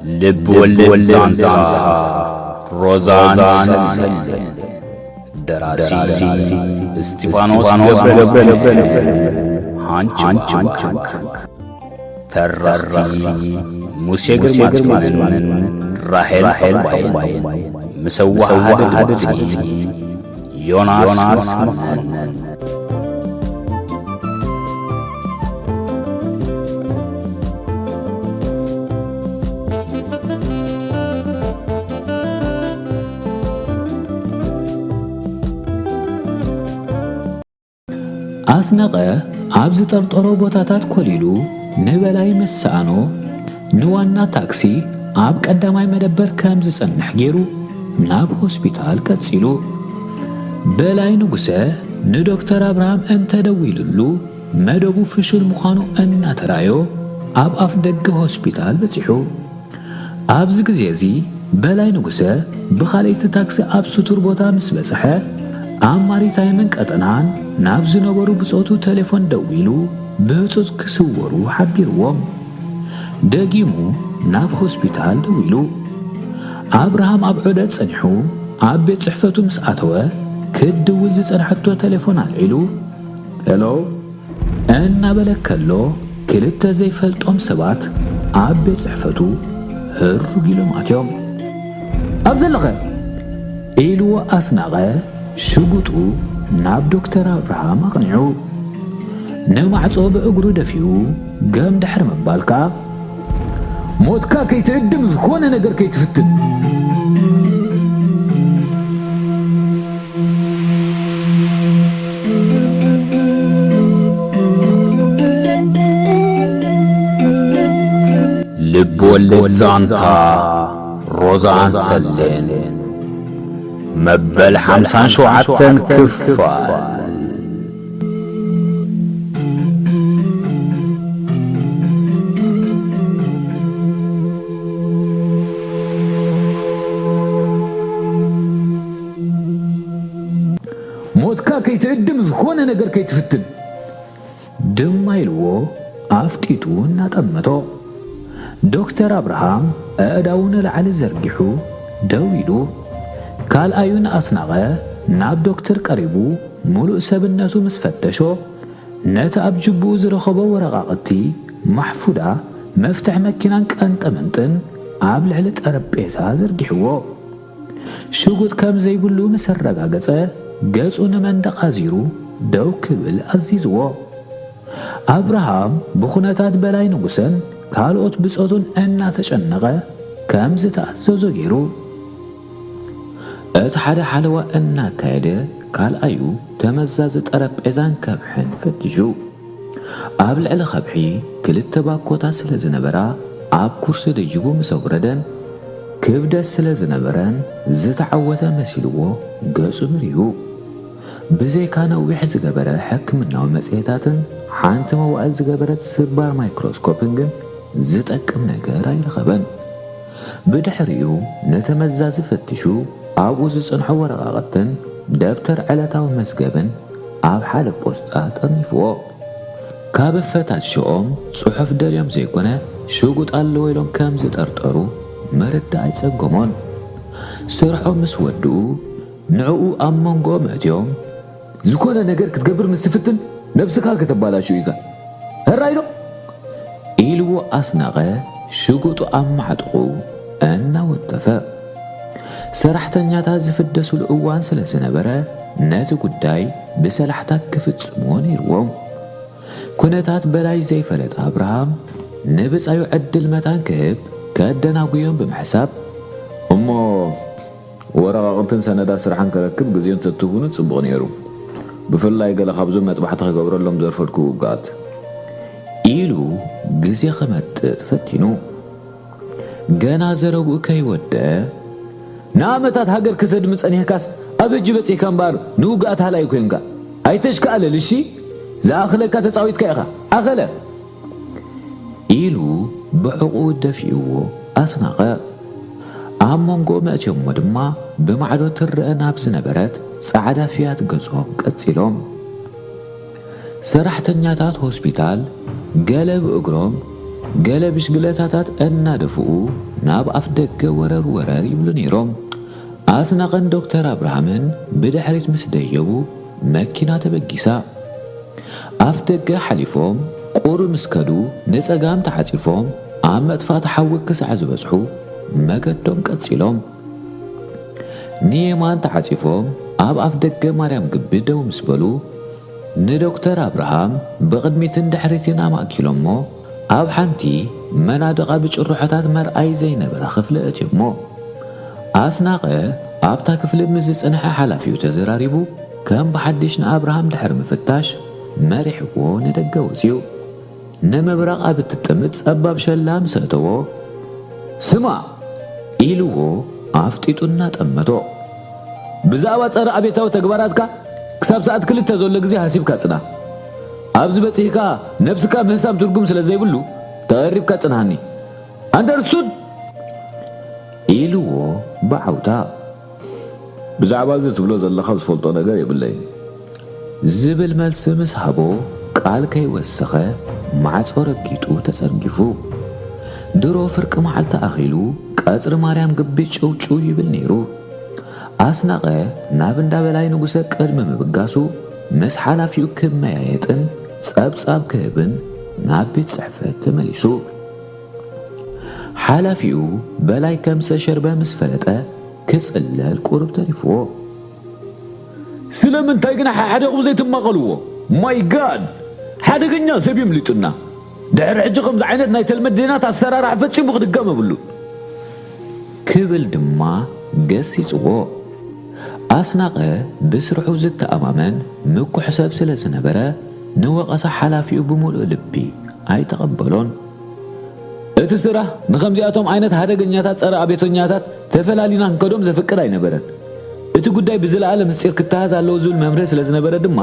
ልብ ወለድ ዛንታ ሮዛን ሰሌን። ደራሲ እስጢፋኖስ ገብረ፣ ሃንች ባንክ። ተረኽቲ ሙሴ ግርማጽዮንን ራሄል ባይን። ምስ ኣወሃህዳ ድምጺ ዮናስ መኮነን። ኣስነቀ ኣብ ዝጠርጠሮ ቦታታት ኮሊሉ ንበላይ ምስ ሰኣኖ፣ ንዋና ታክሲ ኣብ ቀዳማይ መደበር ከም ዝጸንሕ ገይሩ ናብ ሆስፒታል ቀጺሉ። በላይ ንጉሰ ንዶክተር ኣብርሃም እንተደዊሉሉ፣ መደቡ ፍሹል ምዃኑ እናተራእዮ፣ ኣብ ኣፍ ደገ ሆስፒታል በጺሑ። ኣብዚ ግዜ እዚ በላይ ንጉሰ ብኻልኣይቲ ታክሲ ኣብ ስቱር ቦታ ምስ በጽሐ፣ ኣብ ማሪታይምን ቀጠናን ናብ ዝነበሩ ብጾቱ ቴሌፎን ደዊሉ ብህጹጽ ክስወሩ ሓቢርዎም። ደጊሙ ናብ ሆስፒታል ደዊሉ። ኣብርሃም ኣብ ዑደት ጸኒሑ ኣብ ቤት ጽሕፈቱ ምስ ኣተወ፣ ክትድውል ዝጸንሐቶ ቴሌፎን ኣልዒሉ፣ ሄሎ፣ እናበለ ከሎ፣ ክልተ ዘይፈልጦም ሰባት ኣብ ቤት ጽሕፈቱ ህሩግ ኢሎም ኣትዮም። ኣብ ዘለኸ? ኢልዎ ኣስናቐ ሽጉጡ ናብ ዶክተር ኣብርሃም ኣቕኒዑ። ንማዕጾ ብእግሩ ደፊኡ ገም ድሕሪ ምባል ከኣ፣ ሞትካ ከይትእድም ዝኾነ ነገር ከይትፍትን። ልብ ወለድ ዛንታ ሮዛን ሰሌን መበል ሓምሳን ሸውዓተን ክፋል። ሞትካ ከይትእድም ዝኾነ ነገር ከይትፍትን። ድማ ኢልዎ ኣፍጢጡ እናጠመቶ። ዶክተር ኣብርሃም ኣእዳዉ ንላዕሊ ዘርጊሑ ደው ኢሉ። ካልኣዩ ንኣስናቐ ናብ ዶክተር ቀሪቡ ምሉእ ሰብነቱ ምስ ፈተሾ፣ ነቲ ኣብ ጅብኡ ዝረኸቦ ወረቓቕቲ፣ ማሕፉዳ፣ መፍትሕ መኪናን ቀንጠመንጥን ኣብ ልዕሊ ጠረጴዛ ዘርጊሕዎ። ሽጉጥ ከም ዘይብሉ ምስ ኣረጋገጸ፣ ገጹ ንመንደቕ ኣዚሩ ደው ክብል ኣዚዝዎ። ኣብርሃም ብኹነታት በላይ ንጉሰን ካልኦት ብጾቱን እናተጨነቐ ከም ዝተኣዘዞ ገይሩ። እቲ ሓደ ሓለዋ እናካየደ፣ ካልኣዩ ተመዛዚ ጠረጴዛን ከብሕን ፈቲሹ። ኣብ ልዕሊ ከብሒ ክልተ ባኮታት ስለ ዝነበራ፣ ኣብ ኩርሲ ደይቡ ምስ ኣውረደን፣ ክብደት ስለ ዝነበረን ዝተዓወተ መሲልዎ ገጹ ብርሁ። ብዘይካ ነዊሕ ዝገበረ ሕክምናዊ መጽሔታትን ሓንቲ መዋእል ዝገበረት ስባር ማይክሮስኮፕን ግን ዝጠቅም ነገር ኣይረኸበን። ብድሕሪኡ ነቲ መዛዚ ፈቲሹ፣ ኣብኡ ዝጸንሖ ወረቓቕትን ደብተር ዕለታዊ መዝገብን ኣብ ሓደ ፖስጣ ጠርኒፍዎ። ካብ ፈታትሽኦም ጽሑፍ ደልዮም ዘይኮነ፣ ሽጉጥ ኣለዎ ኢሎም ከም ዝጠርጠሩ ምርዳእ ኣይጸገሞን። ስርሖም ምስ ወድኡ፣ ንዕኡ ኣብ መንጎኦም ኣእትዮም፣ ዝኾነ ነገር ክትገብር ምስ ትፍትን፣ ነብስኻ ከተባላሽው ኢኻ። ሕራይ ዶ? ኢልዎ ኣስናቐ ሽጉጡ ኣብ ማዕጥቑ እናወተፈ። ሰራሕተኛታት ዝፍደሱሉ እዋን ስለ ዝነበረ፣ ነቲ ጉዳይ ብሰላሕታ ክፍጽምዎ ነይርዎም። ኩነታት በላይ ዘይፈለጠ ኣብርሃም፣ ንብጻዩ ዕድል መታን ክህብ ከደናጉዮም ብምሕሳብ፣ እሞ ወረቓቕትን ሰነዳት ስራሕን ከረክብ ግዜ እንተትህቡኒ ጽቡቕ ነይሩ። ብፍላይ ገለ ካብዞም መጥባሕቲ ክገብረሎም ዝደርፈልኩ ውግኣት። ኢሉ ግዜ ክመጥጥ ፈቲኑ። ገና ዘረብኡ ከይወደ፣ ንዓመታት ሃገር ክተድሚ ጸኒሕካስ ኣብ ሕጂ በጺሕካ እምበኣር ንውግኣት ሃላይ ኮይንካ። ኣይተሽካእለል እሺ? ዝኣኽለካ ተጻዊትካ ኢኻ። ኣኸለ! ኢሉ ብሕቑኡ ደፊእዎ ኣስናቐ። ኣብ መንጎ መእትዮሞ ድማ ብማዕዶ ትረአ ናብ ዝነበረት ጻዕዳ ፊያት ገጾም ቀጺሎም። ሰራሕተኛታት ሆስፒታል ገለ ብእግሮም፣ ገለ ብሽግለታታት እናደፍኡ ናብ ኣፍ ደገ ወረር ወረር ይብሉ ነይሮም። ኣስናቐን ዶክተር ኣብርሃምን ብድሕሪት ምስ ደየቡ፣ መኪና ተበጊሳ። ኣፍ ደገ ሓሊፎም ቁሩብ ምስ ከዱ፣ ንጸጋም ተዓጺፎም ኣብ መጥፋእቲ ሓዊ ክሳዕ ዝበጽሑ መገዶም ቀጺሎም። ንየማን ተዓጺፎም ኣብ ኣፍ ደገ ማርያም ግቢ ደው ምስ በሉ፣ ንዶክተር ኣብርሃም ብቕድሚትን ድሕሪትን ኣማእኪሎሞ፣ ኣብ ሓንቲ መናድቓ ብጭርሖታት መርኣዪ ዘይነበራ ክፍሊ ኣእትዮሞ። ኣስናቐ ኣብታ ክፍሊ ምስ ዝጸንሐ ሓላፊኡ ተዘራሪቡ፣ ከም ብሓድሽ ንኣብርሃም ድሕሪ ምፍታሽ መሪሕዎ ንደገ ወጺኡ። ንምብራቕ ኣብ እትጥምት ጸባብ ሸላ ምስ ኣእተዎ፣ "ስማ!" ኢልዎ ኣፍጢጡ እናጠመቶ፣ "ብዛዕባ ጸረ ኣብዮታዊ ተግባራትካ ክሳብ ሰዓት ክልተ ዘሎ ግዜ ሃሲብካ ጽና። ኣብዚ በጺሕካ ነብስካ ምህሳም ትርጉም ስለ ዘይብሉ ተቐሪብካ ጽንሃኒ። ኣንደርስቱድ?" ኢልዎ ብዓውታ። "ብዛዕባ እዚ ትብሎ ዘለኻ ዝፈልጦ ነገር የብለይን" ዝብል መልሲ ምስ ሃቦ፣ ቃል ከይወሰኸ ማዕጾ ረጊጡ ተጸርጊፉ። ድሮ ፍርቂ መዓልቲ ኣኺሉ ቀጽሪ ማርያም ግቢ ጭውጭው ይብል ነይሩ። ኣስናቐ ናብ እንዳ በላይ ንጉሰ ቅድሚ ምብጋሱ፣ ምስ ሓላፊኡ ክመያየጥን ጸብጻብ ክህብን ናብ ቤት ጽሕፈት ተመሊሱ። ሓላፊኡ በላይ ከም ዝተሸርበ ምስ ፈለጠ፣ ክጽለል ቁሩብ ተሪፍዎ። "ስለምንታይ ግን ሓሓደኹም ዘይትማቐልዎ? ማይ ጋድ! ሓደገኛ ሰብ እዩ ኣምሊጡና። ድሕሪ ሕጂ ከምዚ ዓይነት ናይ ተልመዴናት ኣሰራርሓ ፈጺሙ ክድገም የብሉን" ክብል ድማ ገሲጽዎ። ኣስናቐ ብስርሑ ዝተኣማመን ምኩሕ ሰብ ስለ ዝነበረ፣ ንወቐሳ ሓላፊኡ ብምሉእ ልቢ ኣይተቐበሎን። "እቲ ስራሕ ንኸምዚኣቶም ዓይነት ሓደገኛታት ጸረ ኣብዮተኛታት ተፈላሊና ክንከዶም ዘፍቅድ ኣይነበረን። እቲ ጉዳይ ብዝለዓለ ምስጢር ክተሃዝ ኣለዎ ዝብል መምርሒ ስለ ዝነበረ ድማ፣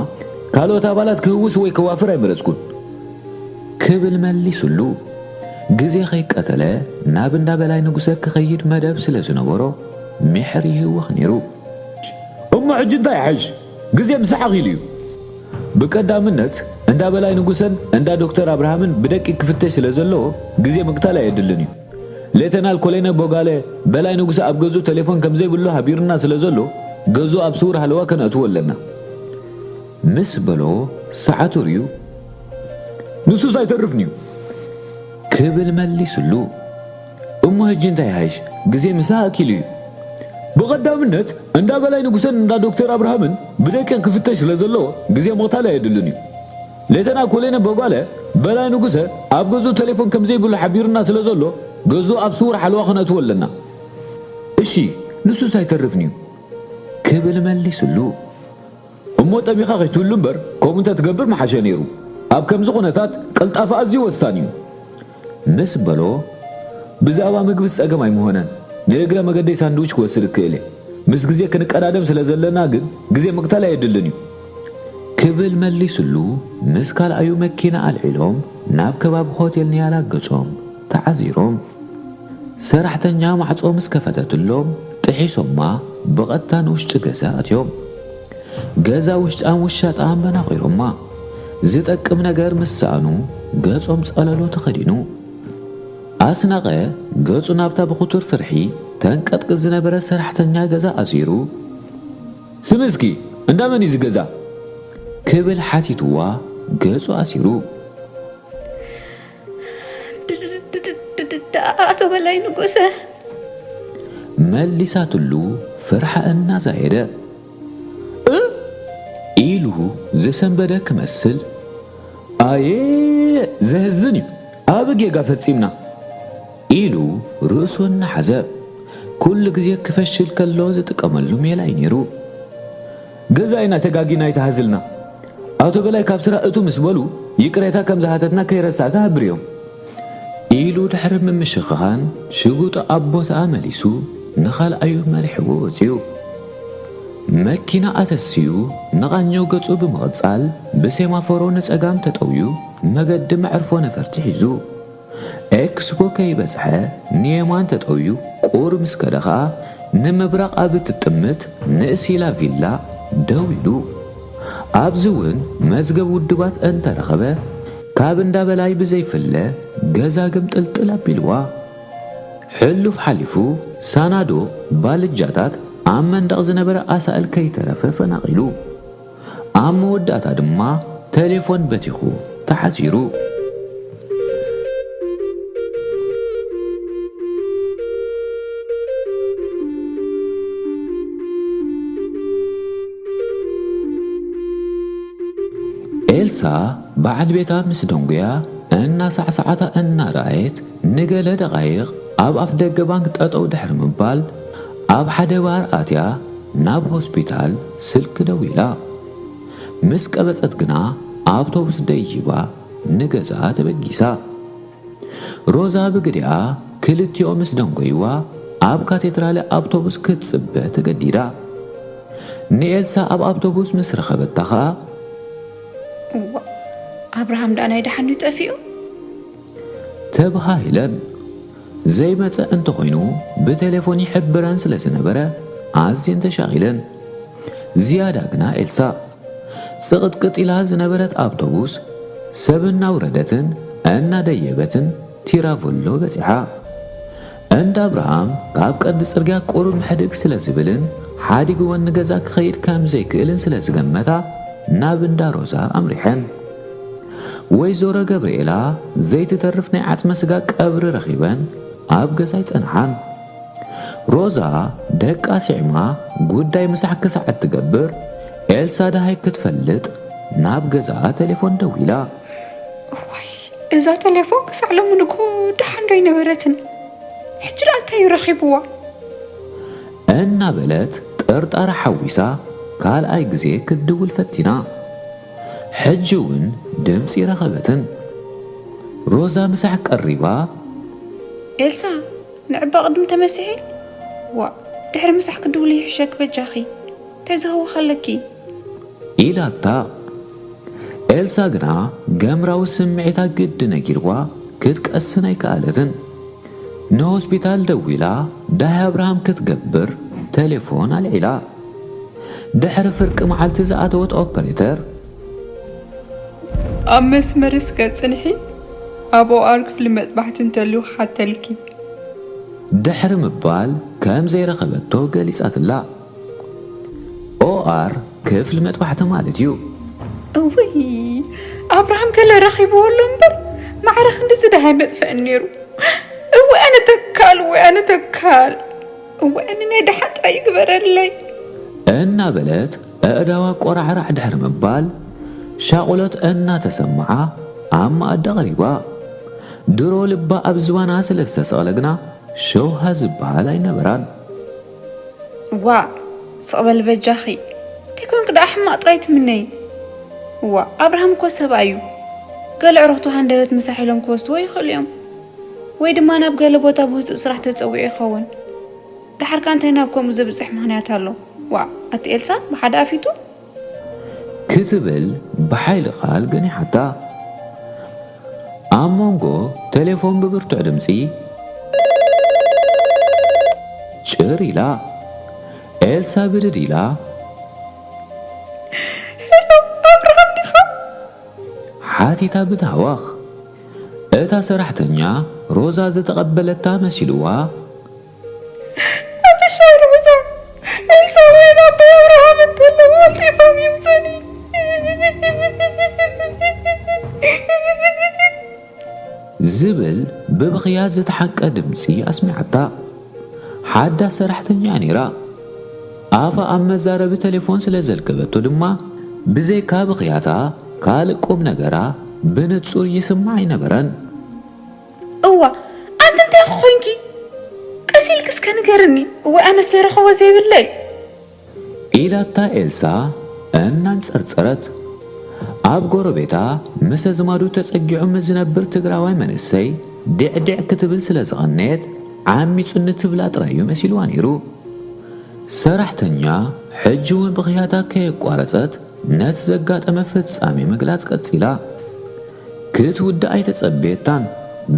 ካልኦት ኣባላት ክህውስ ወይ ከዋፍር ኣይመረጽኩን" ክብል መሊሱሉ። ግዜ ከይቀተለ ናብ እንዳ በላይ ንጉሰ ክኸይድ መደብ ስለ ዝነበሮ፣ ምሕር ይህወኽ ነይሩ። "እሞ ሕጂ እንታይ ይሓይሽ? ግዜ ምሳሕ ኣኺሉ እዩ። ብቀዳምነት እንዳ በላይ ንጉሰን እንዳ ዶክተር ኣብርሃምን ብደቂቕ ክፍተሽ ስለ ዘለዎ፣ ግዜ ምቅታል ኣየድልን እዩ። ሌተናል ኮሎኔል ቦጋለ፣ በላይ ንጉሰ ኣብ ገዝኡ ቴሌፎን ከም ዘይብሉ ሃቢሩና ስለ ዘሎ፣ ገዝኡ ኣብ ስውር ሃለዋ ከነእትዎ ኣለና" ምስ በሎ፣ ሰዓቱ ርእዩ፣ "ንሱስ ኣይተርፍን እዩ" ክብል መሊሱሉ። "እሞ ሕጂ እንታይ ይሓይሽ? ግዜ ምሳሕ ኣኪሉ እዩ። ብቐዳምነት እንዳ በላይ ንጉሰን እንዳ ዶክተር ኣብርሃምን ብደቂቕ ክፍተሽ ስለ ዘለዎ፣ ግዜ ምቕታል ኣየድልን እዩ። ሌተና ኮሎኔል ቦጋለ፣ በላይ ንጉሰ ኣብ ገዝኡ ቴሌፎን ከም ዘይብሉ ሓቢሩና ስለ ዘሎ፣ ገዝኡ ኣብ ስውር ሓለዋ ከነእትዎ ኣለና።" "እሺ፣ ንሱስ ኣይተርፍን እዩ" ክብል መሊሱሉ። "እሞ ጠሚኻ ከይትህሉ እምበር፣ ከምኡ እንተትገብር ምሓሸ ነይሩ። ኣብ ከምዚ ኩነታት ቅልጣፈ ኣዝዩ ወሳኒ እዩ" ምስ በሎ፣ "ብዛዕባ ምግቢ ጸገም ኣይምሆነን። ንእግረ መገደይ ሳንድዊች ክወስድ እክእል እየ። ምስ ግዜ ክንቀዳደም ስለ ዘለና ግን፣ ግዜ ምቕታል ኣየድልን እዩ" ክብል መሊሱሉ፣ ምስ ካልኣዩ መኪና ኣልዒሎም ናብ ከባቢ ሆቴል ኒያላ ገጾም ተዓዚሮም። ሰራሕተኛ ማዕጾ ምስ ከፈተትሎም፣ ጥሒሶማ ብቐጥታ ንውሽጢ ገዛ ኣትዮም። ገዛ ውሽጣን ውሻጣን በናቒሮማ። ዝጠቅም ነገር ምስ ሰኣኑ፣ ገጾም ጸለሎ ተኸዲኑ። ኣስናቐ ገጹ ናብታ ብኽቱር ፍርሒ ተንቀጥቅጥ ዝነበረ ሰራሕተኛ ገዛ ኣሲሩ፣ "ስም እስኪ፣ እንዳ መን እዩ እዚ ገዛ?" ክብል ሓቲትዋ፣ ገጹ ኣሲሩ። "ኣቶ በላይ ንጉሰ" መሊሳትሉ፣ ፍርሓ እናዛየደ። "እ?" ኢሉ ዝሰንበደ ክመስል፣ "ኣየ፣ ዘሕዝን እዩ፣ ዓቢ ጌጋ ፈጺምና" ኢሉ ርእሱ እናሓዘ፣ ኩሉ ግዜ ክፈሽል ከሎ ዝጥቀመሉ ሜላ እዩ ነይሩ። "ገዛ ኢና ተጋጊና፣ ኣይትሓዝልና። ኣቶ በላይ ካብ ስራሕ እቱ ምስ በሉ፣ ይቅሬታ ከም ዝሃተትና ከይረሳዕካ ሃብርዮም" ኢሉ ድሕሪ ምምሽኻን፣ ሽጉጡ ኣብ ቦታኣ መሊሱ፣ ንኻልኣዩ መሪሕዎ ወጺኡ። መኪና ኣተስዩ፣ ንቓኘው ገጹ ብምቕጻል፣ ብሴማፎሮ ንጸጋም ተጠውዩ፣ መገዲ መዕርፎ ነፈርቲ ሒዙ። ኤክስፖ ከይበጽሐ ንየማን ተጠውዩ ቁር ምስ ከደ ኸኣ፣ ንምብራቕ ኣብ እትጥምት ንእስ ኢላ ቪላ ደው ኢሉ። ኣብዚ እውን መዝገብ ውድባት እንተረኸበ፣ ካብ እንዳ በላይ ብዘይፍለ ገዛ ግምጥልጥል ኣቢልዋ። ሕሉፍ ሓሊፉ ሳናዱቕ ባልጃታት ኣብ መንደቕ ዝነበረ ኣሳእል ከይተረፈ ፈናቒሉ። ኣብ መወዳእታ ድማ ተሌፎን በቲኹ ተዓሲሩ። ኤልሳ በዓል ቤታ ምስ ደንጉያ እናሳዕሳዓታ እናረኣየት ንገለ ደቓይቕ ኣብ ኣፍ ደገ ባንክ ጠጠው ድሕሪ ምባል ኣብ ሓደ ባር ኣትያ ናብ ሆስፒታል ስልኪ ደዊላ። ምስ ቀበጸት ግና ኣውቶቡስ ደይባ ንገዛ ተበጊሳ። ሮዛ ብግዲኣ ክልቲኦ ምስ ደንጎይዋ ኣብ ካቴድራለ ኣውቶቡስ ክትጽበ ተገዲዳ። ንኤልሳ ኣብ ኣውቶቡስ ምስ ረኸበታ ኸኣ እዋ፣ ኣብርሃም ደኣ ናይ ደሓን እዩ ጠፊኡ? ተበሃሂለን። ዘይመጸ እንተኾይኑ ብቴሌፎን ይሕብረን ስለ ዝነበረ ኣዝየን ተሻቒለን። ዝያዳ ግና ኤልሳ ጽቕጥቅጥ ኢላ ዝነበረት ኣውቶቡስ ሰብ እናውረደትን እናደየበትን ቲራቮሎ በጺሓ። እንዳ ኣብርሃም ካብ ቀንዲ ጽርግያ ቁሩብ ሕድግ ስለ ዝብልን ሓዲግወን ንገዛ ክኸይድ ከም ዘይክእልን ስለ ዝገመታ ናብ እንዳ ሮዛ ኣምሪሐን። ወይዘሮ ገብርኤላ ዘይትተርፍ ናይ ዓጽመ ስጋ ቀብሪ ረኺበን ኣብ ገዛ ኣይጸንሓን። ሮዛ ደቃ ስዒማ ጉዳይ ምሳሕ ክሳዕ እትገብር ኤልሳ ደሃይ ክትፈልጥ ናብ ገዛ ቴሌፎን ደዊላ። እዋይ፣ እዛ ቴሌፎን ክሳዕ ሎሚ ንግሆ ደሓን ዶ ኣይነበረትን? ሕጂ ደኣ እንታይ እዩ ረኺብዋ? እናበለት ጥርጣረ ሓዊሳ ካልኣይ ግዜ ክትድውል ፈቲና። ሕጂ እውን ድምፂ ረኸበትን። ሮዛ ምሳሕ ቀሪባ። ኤልሳ፣ ንዕባ ቅድም ተመሲሒ። ዋ፣ ድሕሪ ምሳሕ ክድውሊ ይሕሸክ በጃኺ። እንታይ ዝህወኽ ኣለኪ? ኢላታ። ኤልሳ ግና ገምራዊ ስምዒታ ግዲ ነጊርዋ ክትቀስን ኣይከኣለትን። ንሆስፒታል ደዊላ ዳሃይ ኣብርሃም ክትገብር ቴሌፎን ኣልዒላ። ድሕሪ ፍርቂ መዓልቲ ዝኣተወት ኦፐሬተር፣ ኣብ መስመር እስከ ጽንሒ፣ ኣብ ኦኣር ክፍሊ መጥባሕቲ እንተልዩ ክሓተልኪ። ድሕሪ ምባል ከም ዘይረኸበቶ ገሊጻትላ። ኦኣር ክፍሊ መጥባሕቲ ማለት እዩ። እውይ፣ ኣብርሃም ገለ ረኺብዎ ኣሎ እምበር፣ ማዕረ ክንድዚ ደሃይ መጥፍእን ነይሩ። እወ ኣነ ተካል፣ እወ ኣነ ተካል፣ እወ ኣነ ናይ ደሓን ጥራይ ይግበረለይ። እናበለት ኣእዳዋ ቆራዕራዕ ድሕሪ ምባል፣ ሻቑሎት እናተሰምዓ ኣብ መኣዲ ቀሪባ። ድሮ ልባ ኣብ ዝባና ስለ ዝተሰቕለ ግና ሸውሃ ዝበሃል ኣይነበራን። ዋ፣ ስቕ በል በጃኺ። እንታይ ኮንክ ደኣ ሕማቕ ጥራይ ትምነዪ? ዋ፣ ኣብርሃም እኮ ሰብኣይ እዩ። ገለ ኣዕሩኽቱ ሃንደበት ምሳሕ ኢሎም ክወስድዎ ይኽእሉ እዮም። ወይ ድማ ናብ ገለ ቦታ ብህጹጽ ስራሕ ተጸዊዑ ይኸውን። ደሓር ከኣ እንታይ ናብ ከምኡ ዘብጽሕ ምኽንያት ኣሎ? ዋ፣ ኣቲ ኤልሳ ብሓደ ኣፊቱ? ክትብል ብሓይሊ ቃል ገኒሓታ። ኣብ መንጎ ቴሌፎን ብብርቱዕ ድምጺ ጭር ኢላ። ኤልሳ ብድድ ኢላ፣ ሄሎ፣ ኣብርሃም ዲኻ? ሓቲታ ብታህዋኽ። እታ ሰራሕተኛ ሮዛ ዝተቐበለታ መሲልዋ፣ ኣበሻይ ሮዛ፣ ኤልሳ ወይ ኣቦይ ኣብርሃም እንተለዉ ቀልጢፎም ይምጹኒ። ዝብል ብብኽያት ዝተሓንቀ ድምጺ ኣስሚዓታ። ሓዳስ ሰራሕተኛ እያ ነይራ። ኣፋ ኣብ መዛረቢ ቴሌፎን ስለ ዘልከበቶ ድማ፣ ብዘይካ ብኽያታ ካልእ ቁም ነገራ ብንጹር ይስማዕ ኣይነበረን። እዋ፣ ኣንቲ እንታይ ኮንኪ? ቀስ ኢልኪ እስከ ንገርኒ። እወ፣ ኣነስ ዘይረኸቦ ዘይብለይ። ኢላታ ኤልሳ እናንጸርጸረት። ኣብ ጎረቤታ ምስ ኣዝማዱ ተጸጊዑ ምስ ዝነብር ትግራዋይ መንእሰይ ዲዕዲዕ ክትብል ስለ ዝቐነየት ዓሚጹኒ ትብላ ጥራይ እዩ መሲልዋ ነይሩ። ሰራሕተኛ ሕጂ እውን ብኽያታ ከየቋረጸት ነቲ ዘጋጠመ ፍጻሜ ምግላጽ ቀጺላ። ክትውዳእ ኣይተጸበየታን።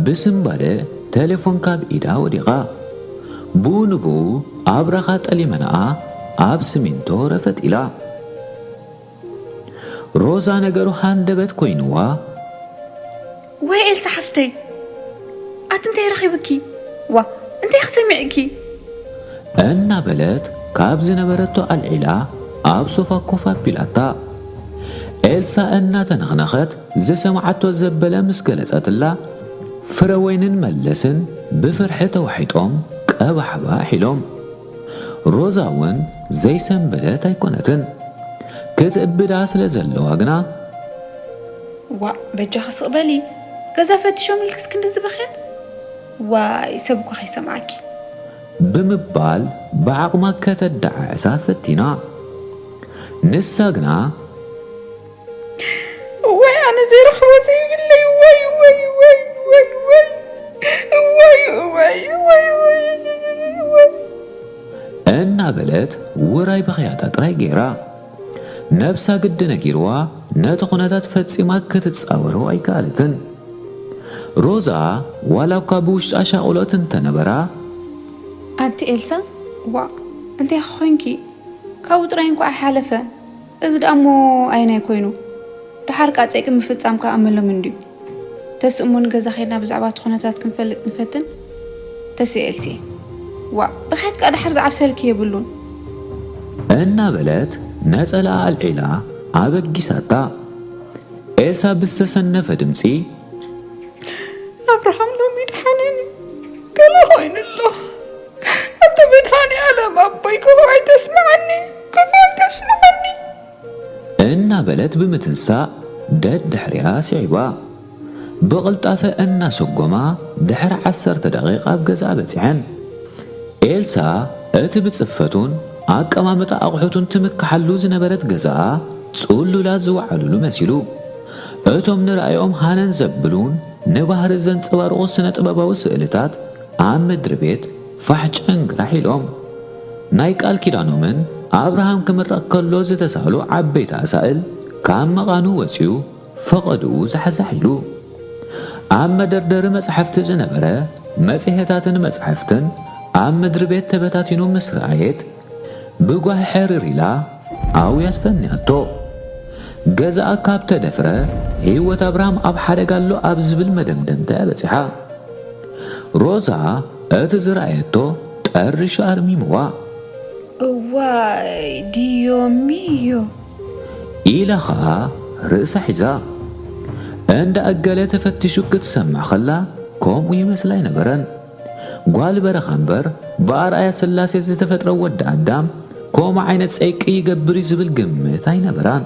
ብስንባደ ቴሌፎን ካብ ኢዳ ወዲቓ። ብኡ ንብኡ ኣብራኻ ጠሊመናኣ ኣብ ስሚንቶ ረፈጥ ኢላ። ሮዛ ነገሩ ሃንደበት ኮይንዋ። ወይ ኤልሳ ሓፍተይ፣ ኣቲ እንታይ ረኺብኪ? ዋ፣ እንታይ ክሰሚዕኪ? እናበለት ካብ ዝነበረቶ ኣልዒላ ኣብ ሶፋ ኮፍ ኣቢላታ። ኤልሳ እናተነኽነኸት ዝሰምዓቶ ዘበለ ምስ ገለጸትላ፣ ፍረወይንን መለስን ብፍርሒ ተዋሒጦም ቀባሕባሕ ኢሎም። ሮዛ እውን ዘይሰንበደት ኣይኮነትን። ክትእብዳ ስለ ዘለዋ ግና፣ "ዋእ፣ በጃኺ ስቕ በሊ። ገዛ ፈቲሾም ኢልክስ ክንድዚ በኽያት? ዋይ፣ ሰብ እኮ ከይሰምዓኪ." ብምባል ብዓቕማ ከተደዓዕሳ ፈቲና። ንሳ ግና፣ "እዋይ፣ ኣነ ዘይረኽቦ ዘይብለይ፣ እዋይ፣ እዋይ፣ እዋይ፣ እዋይ፣ እዋይ፣ እዋይ፣ እዋይ፣ እዋይ፣ እዋይ፣ እዋይ፣ እዋይ፣ እዋይ፣ እዋይ" እናበለት ውራይ ብኽያታ ጥራይ ገይራ። ነብሳ ግዲ ነጊርዋ ነቲ ኩነታት ፈጺማ ክትጻወሮ ኣይከኣለትን። ሮዛ ዋላ እኳ ብውሽጣ ሻቕሎት እንተነበራ፣ ኣንቲ ኤልሳ፣ ዋእ፣ እንታይ ኮንኪ? ካብኡ ጥራይ እንኳ ኣይሓለፈ። እዚ ደኣ እሞ ኣየናይ ኮይኑ? ደሓር ቃ ጸይቂ ምፍጻም ከኣ ኣመሎም እንድዩ። ተስእሞ ንገዛ ኸይድና ብዛዕባ እቲ ኩነታት ክንፈልጥ ንፈትን። ተስኤ ኤልሲ፣ ዋእ፣ ብኽያት ከኣ ደሓር ዝዓብሰልኪ የብሉን። እናበለት ነጸላኣ ኣልዒላ ኣበጊሳታ። ኤልሳ ብዝተሰነፈ ድምጺ፣ "ኣብርሃም ሎሚ ደሓነን እዩ። ገለ ኮይኑ ኣሎ። ኣንተ መድሃኔ ኣለም ኣቦይ፣ ክፉ ኣይተስምዓኒ፣ ክፉ ኣይተስምዓኒ" እናበለት ብምትንሳእ ደድሕሪኣ ስዒባ። ብቕልጣፈ እናሰጎማ ድሕሪ ዓሰርተ ደቂቕ ኣብ ገዛኣ በጺሐን። ኤልሳ እቲ ብጽፈቱን ኣቀማምጣ ኣቑሑቱን ትምክሓሉ ዝነበረት ገዛኣ ጽሉላት ዝወዓሉሉ መሲሉ። እቶም ንራእዮም ሃነን ዘብሉን ንባህሪ ዘንጸባርቑ ስነ ጥበባዊ ስእልታት ኣብ ምድሪ ቤት ፋሕ ጨንግራሕ ኢሎም። ናይ ቃል ኪዳኖምን ኣብርሃም ክምረቕ ከሎ ዝተሳእሉ ዓበይቲ ኣሳእል ካብ መቓኑ ወጺኡ ፈቐድኡ ዛሕዛሕ ኢሉ። ኣብ መደርደሪ መጻሕፍቲ ዝነበረ መጽሔታትን መጻሕፍትን ኣብ ምድሪ ቤት ተበታቲኑ ምስ ረኣየት፣ ብጓሂ ሕርር ኢላ ኣውያት ፈንያቶ። ገዛኣ ካብ ተደፍረ፣ ህይወት ኣብርሃም ኣብ ሓደጋ ኣሎ ኣብ ዝብል መደምደምታ እያ በጺሓ። ሮዛ እቲ ዝረኣየቶ ጠሪሹ ኣርሚምዋ። "እዋይ፣ ዲዮ ሚዮ!" ኢላ ኸኣ ርእሳ ሒዛ። እንዳ እገለ ተፈቲሹ ክትሰምዕ ኸላ፣ ከምኡ ይመስላ ኣይነበረን። ጓል በረኻ እምበር፣ ብኣርኣያ ስላሴ ዝተፈጥረ ወዲ ኣዳም፣ ከምኡ ዓይነት ጸይቂ ይገብር እዩ ዝብል ግምት ኣይነበራን።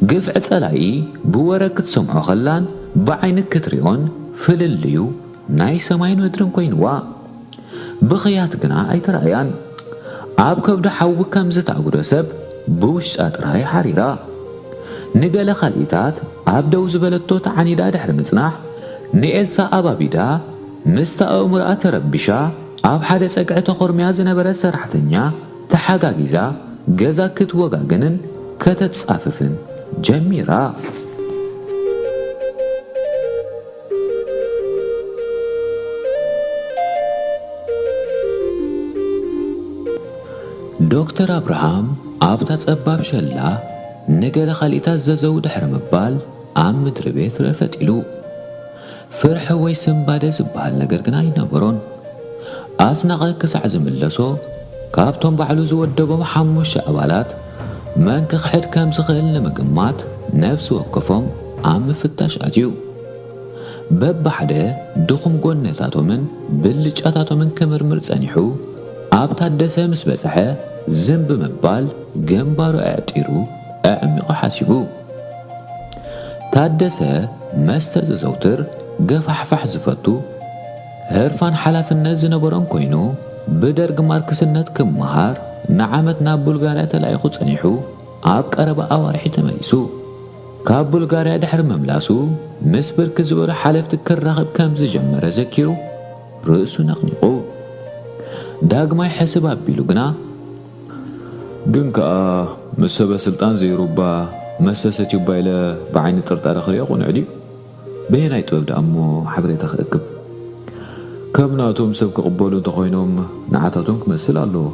ግፍዒ ጸላኢ ብወረ ክትሰምዖ ኸላን ብዓይኒ ክትሪኦን ፍልልዩ ናይ ሰማይን ምድርን ኮይንዋ። ብኽያት ግና ኣይተራእያን። ኣብ ከብዱ ሓዊ ከም ዝተኣጉዶ ሰብ ብውሽጣ ጥራይ ሓሪራ። ንገለ ካልኢታት ኣብ ደው ዝበለቶ ተዓኒዳ ድሕሪ ምጽናሕ፣ ንኤልሳ ኣባቢዳ፣ ምስታ ኣእምሮኣ ተረቢሻ ኣብ ሓደ ጸግዒ ተኾርምያ ዝነበረት ሰራሕተኛ ተሓጋጊዛ ገዛ ክትወጋግንን ከተጻፍፍን ጀሚራ። ዶክተር ኣብርሃም ኣብታ ጸባብ ሸላ ንገለ ካልኢታት ዘዘው ድሕሪ ምባል ኣብ ምድሪ ቤት ረፈጥ ኢሉ። ፍርሒ ወይ ስንባደ ዝበሃል ነገር ግን ኣይነበሮን። ኣስናቐ ክሳዕ ዝምለሶ፣ ካብቶም ባዕሉ ዝወደቦም ሓሙሽተ ኣባላት መን ክኽሕድ ከም ዝኽእል ንምግማት ነፍሲ ወከፎም ኣብ ምፍታሽ ኣትዩ። በብሓደ ድኹም ጎነታቶምን ብልጫታቶምን ክምርምር ጸኒሑ፣ ኣብ ታደሰ ምስ በጽሐ ዝም ብምባል ግንባሩ ኣዕጢሩ ኣዕሚቑ ሓሲቡ። ታደሰ መስተ ዘዘውትር፣ ገፋሕፋሕ ዝፈቱ፣ ህርፋን ሓላፍነት ዝነበሮን ኮይኑ፣ ብደርግ ማርክስነት ክመሃር ንዓመት ናብ ቡልጋርያ ተላኢኹ ጸኒሑ፣ ኣብ ቀረባ ኣዋርሒ ተመሊሱ። ካብ ቡልጋርያ ድሕሪ ምምላሱ፣ ምስ ብርክት ዝበሉ ሓለፍቲ ክራኸብ ከም ዝጀመረ ዘኪሩ፣ ርእሱ ነቕኒቑ። ዳግማይ ሕስብ ኣቢሉ ግና፣ ግን ከኣ ምስ ሰበ ስልጣን ዘይሩባ መስተ ሰትዩባ ኢለ ብዓይኒ ጥርጣረ ክሪኦ ቅኑዕ ድዩ? በየናይ ጥበብ ደኣ እሞ ሓበሬታ ክእክብ? ከም ናቶም ሰብ ክቕበሉ እንተኾይኖም ንዓታቶም ክመስል ኣለዎ።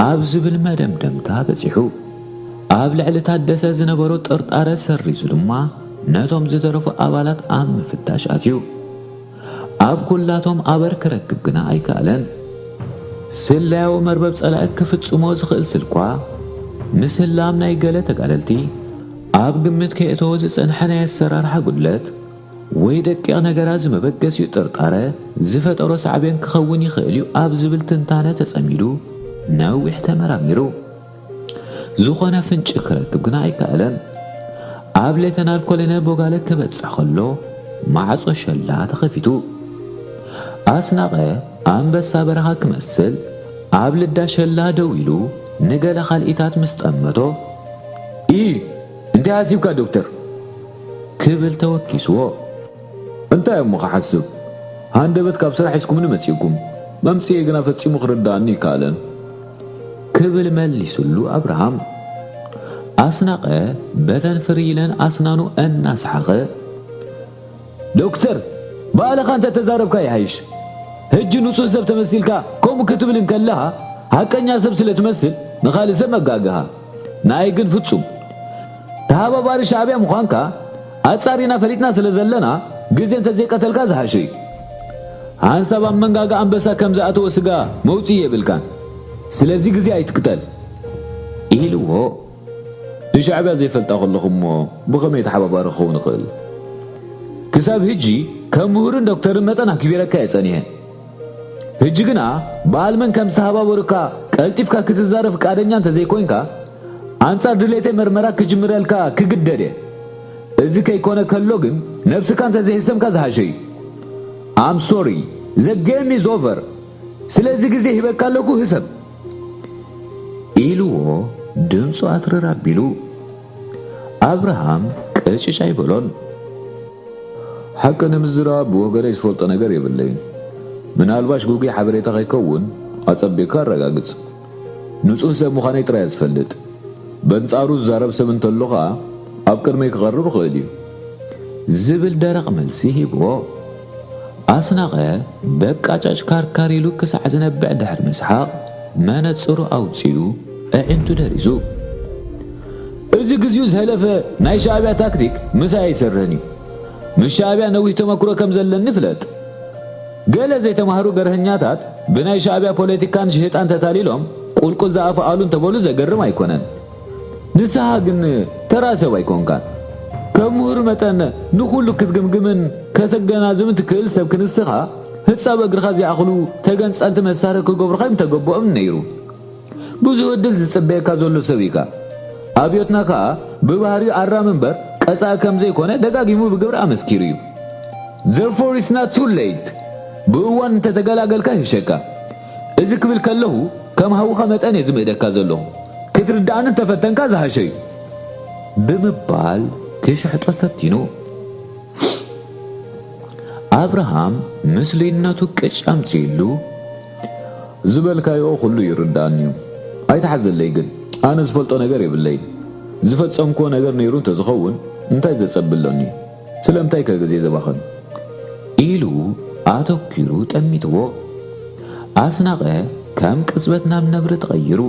ኣብ ዝብል መደምደምታ በጺሑ። ኣብ ልዕሊ ታደሰ ዝነበሮ ጥርጣረ ሰሪዙ ድማ ነቶም ዝተረፉ ኣባላት ኣብ ምፍታሽ ኣትዩ። ኣብ ኩላቶም ኣበር ክረክብ ግና ኣይከኣለን። ስለያዊ መርበብ ጸላኢ ክፍጽሞ ዝኽእል ስልኳ፣ ምስላም ናይ ገለ ተጋደልቲ፣ ኣብ ግምት ከየእተወ ዝጸንሐ ናይ ኣሰራርሓ ጉድለት፣ ወይ ደቂቕ ነገራት ዝመበገሲኡ ጥርጣረ ዝፈጠሮ ሳዕቤን ክኸውን ይኽእል እዩ ኣብ ዝብል ትንታነ ተጸሚዱ ነዊሕ ተመራሚሩ። ዝኾነ ፍንጪ ክረክብ ግና ኣይከኣለን። ኣብ ሌተናል ኮሎኔል ቦጋለ ክበጽሕ ከሎ ማዕጾ ሸላ ተኸፊቱ። ኣስናቐ ኣንበሳ በረኻ ክመስል ኣብ ልዳ ሸላ ደው ኢሉ ንገለ ካልኢታት ምስ ጠመቶ፣ "ኢ፣ እንታይ ሓሲብካ ዶክተር?" ክብል ተወኪስዎ። "እንታይ እሞ ክሓስብ? ሃንደበት ካብ ስራሕ ሒዝኩምኒ መጺእኩም። መምጽኤ ግና ፈጺሙ ክርድኣኒ ኣይከኣለን" ክብል መሊሱሉ ኣብርሃም። ኣስናቐ በተን ፍርይ ኢለን ኣስናኑ እናሰሓቐ፣ "ዶክተር፣ ባዕልኻ እንተ ተዛረብካ ይሓይሽ። ሕጂ ንጹህ ሰብ ተመሲልካ ከምኡ ክትብል እንከለኻ፣ ሓቀኛ ሰብ ስለ ትመስል ንኻልእ ሰብ መጋግኻ። ንኣይ ግን ፍጹም። ተሃባባሪ ሻዕብያ ምዃንካ ኣጻሪና ፈሊጥና ስለ ዘለና፣ ግዜ እንተ ዘይቀተልካ ዝሓሸ እዩ። ሓንሳብ ኣብ መንጋጋ ኣንበሳ ከም ዝኣተወ ስጋ መውጽኢ የብልካን። ስለዚ ግዜ ኣይትቅተል" ኢልዎ። "ንሻዕብያ ዘይፈልጣ ከለኹ እሞ ብኸመይ ተሓባባሪ ክኸውን እኽእል? ክሳብ ሕጂ ከም ምሁርን ዶክተርን መጠን ኣክቢረካ እየ ጸኒሐ። ሕጂ ግና በዓል መን ከም ዝተሃባበሩካ ቀልጢፍካ ክትዛረብ ፍቃደኛ እንተዘይኮይንካ፣ ኣንጻር ድሌተይ መርመራ ክጅምረልካ ክግደድ እየ። እዚ ከይኮነ ከሎ ግን ነብስካ እንተዘይህሰምካ ዝሓሸ እዩ። I'm sorry, the game is over። ስለዚ ግዜ ሂበካ ኣለኩ፣ ህሰም" ኢልዎ ድምፁ ኣትርር ኣቢሉ። ኣብርሃም ቅጭጭ ኣይበሎን። ሓቂ ንምዝራብ ብወገነይ ዝፈልጦ ነገር የብለይን። ምናልባሽ ግጉይ ሓበሬታ ከይከውን ኣጸቢቕካ ኣረጋግጽ። ንጹህ ሰብ ምዃነይ ጥራይ እየ ዝፈልጥ። በንጻሩ ዝዛረብ ሰብ እንተሎ ኸኣ ኣብ ቅድመይ ክቐርብ ይኽእል እዩ። ዝብል ደረቕ መልሲ ሂብዎ። ኣስናቐ በቃጫጭ ካርካር ኢሉ ክሳዕ ዝነብዕ ድሕሪ ምስሓቕ መነጽሩ ኣውጺኡ ኣዒንቱ ደሪዙ። እዚ ግዚኡ ዝሐለፈ ናይ ሻዕብያ ታክቲክ ምሳይ ኣይሰርሕን እዩ። ምስ ሻዕብያ ነዊሕ ተመክሮ ከም ዘለኒ ፍለጥ። ገለ ዘይተማህሩ ገርሀኛታት ብናይ ሻዕብያ ፖለቲካን ሽህጣን ተታሊሎም ቁልቁል ዝኣፈኣሉ እንተበሉ ዘገርም ኣይኮነን። ንስኻ ግን ተራ ሰብ ኣይኮንካን። ከም ምሁር መጠን ንኹሉ ክትግምግምን ከተገናዝብን ትክእል ሰብ ክንስኻ ህጻብ እግርኻ ዝኣኽሉ ተገንጸልቲ መሳርሒ ክገብሩኻ እዮም ተገበኦም ነይሩ። ብዙሕ ዕድል ዝጽበየካ ዘሎ ሰብ ኢኻ። ኣብዮትና ከኣ ብባህሪኡ ኣራሚ እምበር ቀጻኢ ከም ዘይኮነ ደጋጊሙ ብግብሪ ኣመስኪሩ እዩ። Therefore it's not too late። ብእዋን እንተተገላገልካ ይህሸካ። እዚ ክብል ከለኹ ከም ሃውኻ መጠን እየ ዝምእደካ ዘለኹ። ክትርድኣኒ እንተፈተንካ ዝሃሸ እዩ። ብምባል ክሽሕጦ ፈቲኑ። ኣብርሃም ምስሉይነቱ ቅጭ ኣምጺኡሉ። ዝበልካዮ ኩሉ ይርድኣኒ እዩ። ኣይትሓዘለይ ግን፣ ኣነ ዝፈልጦ ነገር የብለይን። ዝፈጸምክዎ ነገር ነይሩ እንተዝኸውን እንታይ ዘጸቢ ኣሎኒ? ስለምንታይ ከ ግዜ ዘባኽን? ኢሉ ኣተኲሩ ጠሚትዎ። ኣስናቐ ከም ቅጽበት ናብ ነብሪ ተቐይሩ።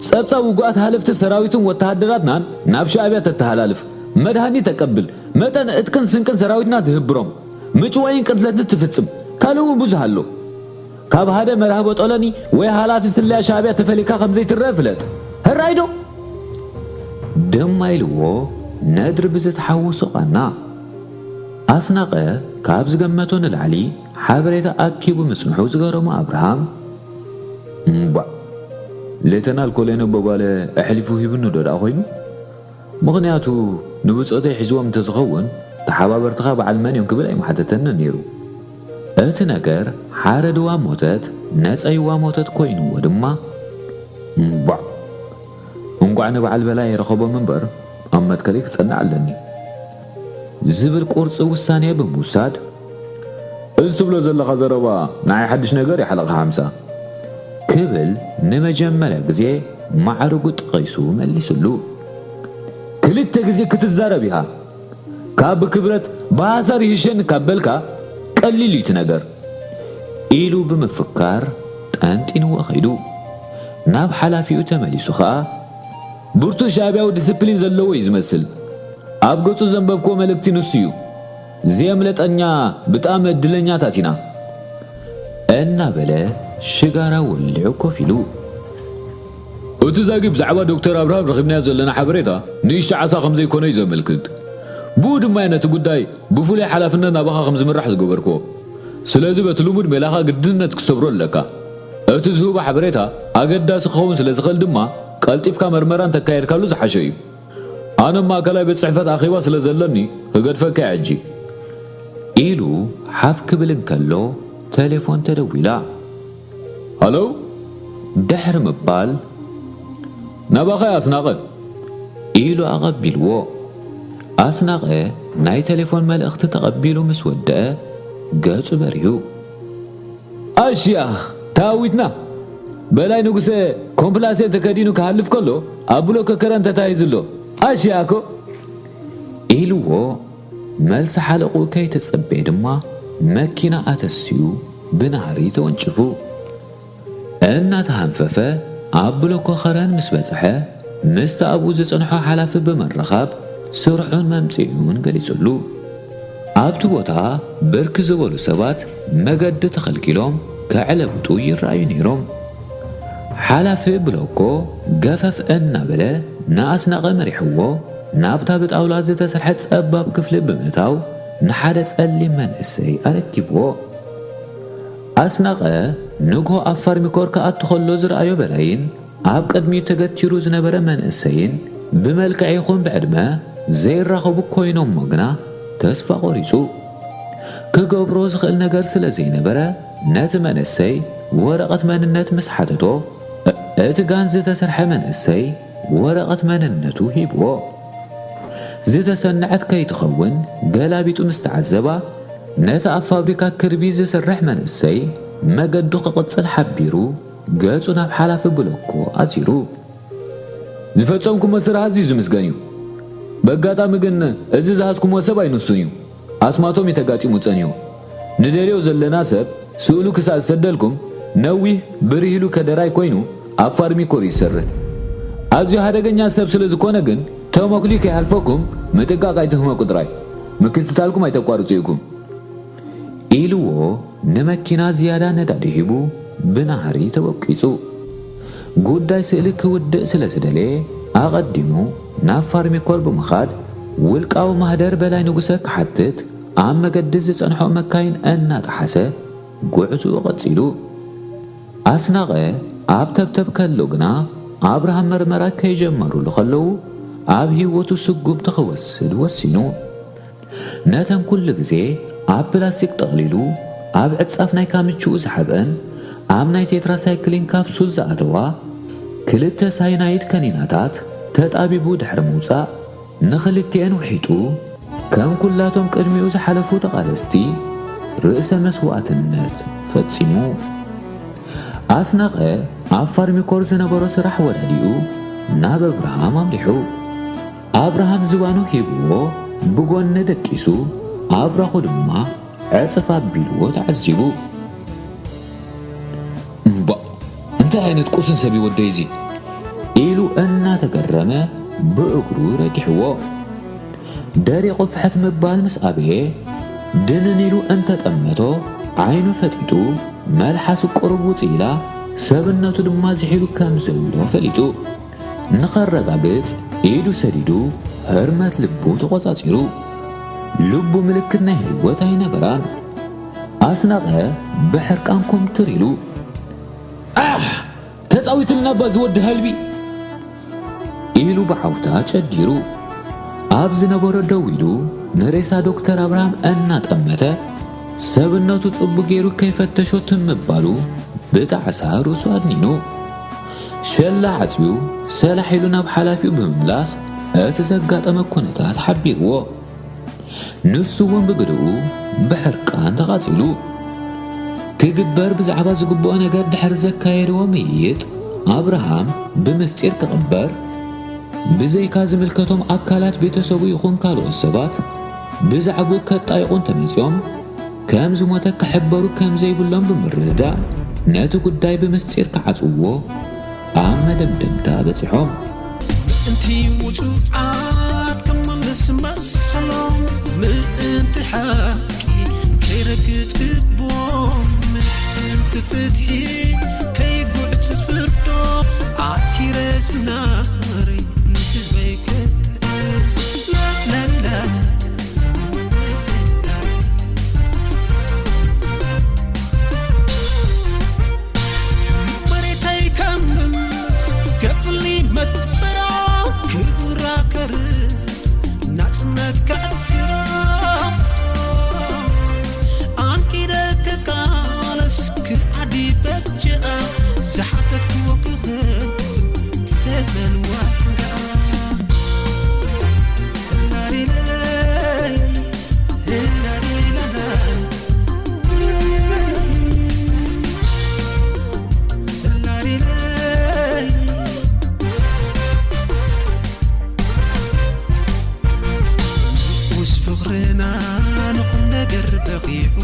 ጸብጻብ ውጉኣት ሃለፍቲ ሰራዊትን ወተሃደራትናን ናብ ሻዕብያ ተተሃላልፍ፣ መድሃኒት ተቀብል፣ መጠን ዕጥቅን ስንቅን ሰራዊትና ትህብሮም፣ ምጭዋይን ቅትለትን ትፍጽም፣ ካልእ እውን ብዙሕ ኣሎ። ካብ ሓደ መራህቦ ጦለኒ ወይ ሃላፊ ስለያ ሻዕብያ ተፈሊካ ከም ዘይትረአ ፍለጥ። ሕራይ ዶ? ድማ ኢልዎ ነድሪ ብዝተሓወሶ ቃና። ኣስናቐ ካብ ዝገመቶ ንላዕሊ ሓበሬታ ኣኪቡ ምጽንሑ ዝገረሞ ኣብርሃም፣ እምቧእ፣ ሌተናል ኮሎኔል ቦጓለ ኣሕሊፉ ሂቡኒ ዶ ደኣ ኮይኑ? ምኽንያቱ ንብጾተይ ሒዝዎም እንተዝኸውን፣ ተሓባበርትኻ በዓል መን እዮም ክብል ኣይምሓተተንን ነይሩ። እቲ ነገር ሓረድዋ ሞተት፣ ነጸይዋ ሞተት ኮይንዎ ድማ፣ እምቧእ፣ እንቋዕ ንበዓል በላይ ኣይረኸቦም እምበር፣ ኣብ መትከለይ ክጸንዕ ኣለኒ ዝብል ቁርጺ ውሳኔ ብምውሳድ፣ "እዚ ትብሎ ዘለኻ ዘረባ ንዓይ ሓድሽ ነገር እዩ ሓለቓ ሓምሳ" ክብል ንመጀመርያ ግዜ ማዕርጉ ጠቒሱ መሊሱሉ። "ክልተ ግዜ ክትዛረብ ኢኻ። ካብ ብክብረት ብሃሳር ይህሸኒ ካብ በልካ ቀሊል እዩ እቲ ነገር" ኢሉ ብምፍካር ጠንጢንዎ ከይዱ። ናብ ሓላፊኡ ተመሊሱ ኸኣ፣ "ብርቱዕ ሻዕብያዊ ዲስፕሊን ዘለዎ እዩ ዝመስል። ኣብ ገጹ ዘንበብክዎ መልእክቲ ንሱ እዩ። ዘየምለጠኛ ብጣዕሚ እድለኛታት ኢና። እናበለ ሽጋራ ወሊዑ ኮፍ ኢሉ። እቲ ዛጊ ብዛዕባ ዶክተር ኣብርሃም ረኺብናዮ ዘለና ሓበሬታ ንእሽቶ ዓሳ ከም ዘይኮነ እዩ ዘመልክት። ብኡ ድማ እየ ነቲ ጉዳይ ብፍሉይ ሓላፍነት ናባኻ ከም ዝምራሕ ዝገበርክዎ። ስለዚ በቲ ልሙድ ሜላኻ ግድነት ክትሰብሮ ኣለካ። እቲ ዝህቦ ሓበሬታ ኣገዳሲ ክኸውን ስለ ዝኽእል ድማ ቀልጢፍካ መርመራ እንተካየድካሉ ዝሓሸ እዩ። ኣነ ማእከላይ ቤት ጽሕፈት ኣኼባ ስለ ዘለኒ ክገድፈካ እየ ሕጂ። ኢሉ ሓፍ ክብል እንከሎ ተሌፎን ተደዊላ። ሃሎ? ድሕሪ ምባል ናባኻ እየ ኣስናቐ። ኢሉ ኣቐቢልዎ። ኣስናቐ ናይ ተሌፎን መልእኽቲ ተቐቢሉ ምስ ወደአ ገጹ በሪሁ። ኣሽያ ተኣዊትና። በላይ ንጉሰ ኮምፕላሴ ተከዲኑ ክሃልፍ ከሎ ኣብ ብሎኮ ከረን ተታሂዙ ኣሎ። ኣሽያ እኮ ኢልዎ። መልሲ ሓለቑ ከይተጸበየ ድማ መኪና ኣተስዩ ብናህሪ ተወንጭፉ። እናተሃንፈፈ ኣብ ብሎኮ ኸረን ምስ በጽሐ፣ ምስቲ ኣብኡ ዝጸንሖ ሓላፊ ብምርኻብ ስርሑን መምጽኢኡን ገሊጹሉ። ኣብቲ ቦታ ብርክ ዝበሉ ሰባት መገዲ ተኸልኪሎም ከዕለብጡ ይረኣዩ ነይሮም። ሓላፊ ብሎኮ ገፈፍ እናበለ ንኣስናቐ መሪሕዎ ናብታ ብጣውላ ዝተሰርሐ ጸባብ ክፍሊ ብምእታው ንሓደ ጸሊም መንእሰይ ኣረኪብዎ። ኣስናቐ ንግሆ ኣብ ፋርሚኮር ክኣቱ ከሎ ዝረኣዮ በላይን ኣብ ቅድሚኡ ተገቲሩ ዝነበረ መንእሰይን ብመልክዕ ይኹን ብዕድመ ዘይራኸቡ ኮይኖሞ ግና ተስፋ ቆሪጹ። ክገብሮ ዝኽእል ነገር ስለ ዘይነበረ ነቲ መንእሰይ ወረቐት መንነት ምስ ሓተቶ እቲ ጋን ዝተሰርሐ መንእሰይ ወረቐት መንነቱ ሂብዎ። ዝተሰንዐት ከይትኸውን ገላቢጡ ምስ ተዓዘባ ነቲ ኣብ ፋብሪካ ክርቢ ዝሰርሕ መንእሰይ መገዱ ክቕጽል ሓቢሩ ገጹ ናብ ሓላፊ ብሎኮ ኣዚሩ። ዝፈጸምኩሞ ስራሕ ኣዝዩ ዝምስገን እዩ። በጋጣሚ ግን እዚ ዝሃዝኩሞ ሰብ ኣይንሱን እዩ። ኣስማቶም እዩ ተጋጢሙ ጸኒሑ። ንደልዮ ዘለና ሰብ ስእሉ ክሳብ ዝሰደልኩም ነዊህ ብርህ ኢሉ ከደራይ ኮይኑ ኣብ ፋርሚኮር እዩ ዝሰርሕ። ኣዝዩ ሓደገኛ ሰብ ስለ ዝኾነ ግን ተመክልዩ ከይሓልፈኩም ምጥንቃቕ ኣይትህመቁ ጥራይ። ምክትታልኩም ኣይተቋርጹ ኢኹም። ኢልዎ ንመኪና ዝያዳ ነዳዲ ሂቡ ብናህሪ ተወቂጹ። ጉዳይ ስእሊ ክውድእ ስለ ዝደለየ ኣቐዲሙ ናብ ፋርሚኮር ብምኻድ ውልቃዊ ማህደር በላይ ንጉሰ ክሓትት ኣብ መገዲ ዝጸንሖ መካይን እናጠሓሰ ጉዕዝኡ ቀጺሉ። ኣስናቐ ኣብ ተብተብ ከሎ ግና ኣብርሃም መርመራ ከይጀመሩሉ ከለዉ ኣብ ህይወቱ ስጉምቲ ክወስድ ወሲኑ። ነተን ኩሉ ግዜ ኣብ ፕላስቲክ ጠቕሊሉ ኣብ ዕጻፍ ናይ ካምችኡ ዝሓብአን ኣብ ናይ ቴትራሳይክሊን ካፕሱል ዝኣተዋ ክልተ ሳይናይድ ከኒናታት ተጣቢቡ ድሕሪ ምውጻእ ንኽልቲኤን ውሒጡ ከም ኩላቶም ቅድሚኡ ዝሓለፉ ተቓለስቲ ርእሰ መስዋእትነት ፈጺሙ። ኣስናቐ ኣብ ፋርሚኮር ዝነበሮ ስራሕ ወዳዲኡ ናብ ኣብርሃም ኣምሪሑ። ኣብርሃም ዝባኑ ሂብዎ ብጎኒ ደቂሱ ኣብራኹ ድማ ዕጽፍ ኣቢልዎ ተዓዚቡ። እምባእ እንታይ ዓይነት ቁስን ሰብ እዩ ወደይ እዚ? ኢሉ እናተገረመ ብእግሩ ረጊሕዎ። ደሪቑ ፍሕት ምባል ምስ ኣበየ ድንን ኢሉ እንተጠመቶ ዓይኑ ፈጢጡ መልሓሱ ቁሩብ ውጽእ ኢላ ሰብነቱ ድማ ዝሒሉ ከም ዘሎ ፈሊጡ ንኸረጋግጽ ኢዱ ሰዲዱ ህርመት ልቡ ተቖጻጺሩ። ልቡ ምልክት ናይ ህይወት ኣይነበራን። ኣስናቐ ብሕርቃን ኩምትር ኢሉ ኣሕ! ተጻዊትልና እባ ዝወዲ ሃልቢ ኢሉ ብዓውታ ጨዲሩ ኣብ ዝነበሮ ደው ኢሉ ንሬሳ ዶክተር ኣብርሃም እናጠመተ ሰብነቱ ጽቡቕ ገይሩ ከይፈተሾ ትም ምባሉ ብጣዕሳ ርእሱ ኣድኒኑ ሸላ ዓጽዩ ሰላሕ ኢሉ ናብ ሓላፊኡ ብምምላስ እቲ ዘጋጠመ ኩነታት ሓቢርዎ። ንሱ እውን ብግድኡ ብሕርቃን ተቓጺሉ። ክግበር ብዛዕባ ዝግብኦ ነገር ድሕሪ ዘካየድዎ ምይይጥ ኣብርሃም ብምስጢር ክቕበር ብዘይካ ዝምልከቶም ኣካላት ቤተሰቡ ይኹን ካልኦት ሰባት ብዛዕባኡ ከጣይቑ እንተመጺኦም ከም ዝሞተ ክሕበሩ ከም ዘይብሎም ብምርድዳእ ነቲ ጉዳይ ብምስጢር ክዓጽውዎ ኣብ መደምደምታ በጺሖም። ምእንቲ ውጹዓት ክምልስ መሰሎም ምእንቲ እቲ ሓቂ ከይረግጽ ክቦም፣ እቲ ፍትሒ ከይጉዕ ትፍርዶ፣ ኣቲረ ዝናረይ ንህዝበይ ከጥዕር። ላላላ። መሬተይ ከም ምስ ገፍሊ መስመራ ክቡራ ከርስ ናጽነት ከዕትራ ኣንኪደ ክቃለስ ክዓዲ በጀኣ ዝሓተትክዎ ክህብ ተመን ዋጋ። ላሊለይ፣ ላሊለይ፣ ላሊለይ። ውስ ፍቕርና ንኹም ነገር በቒዑ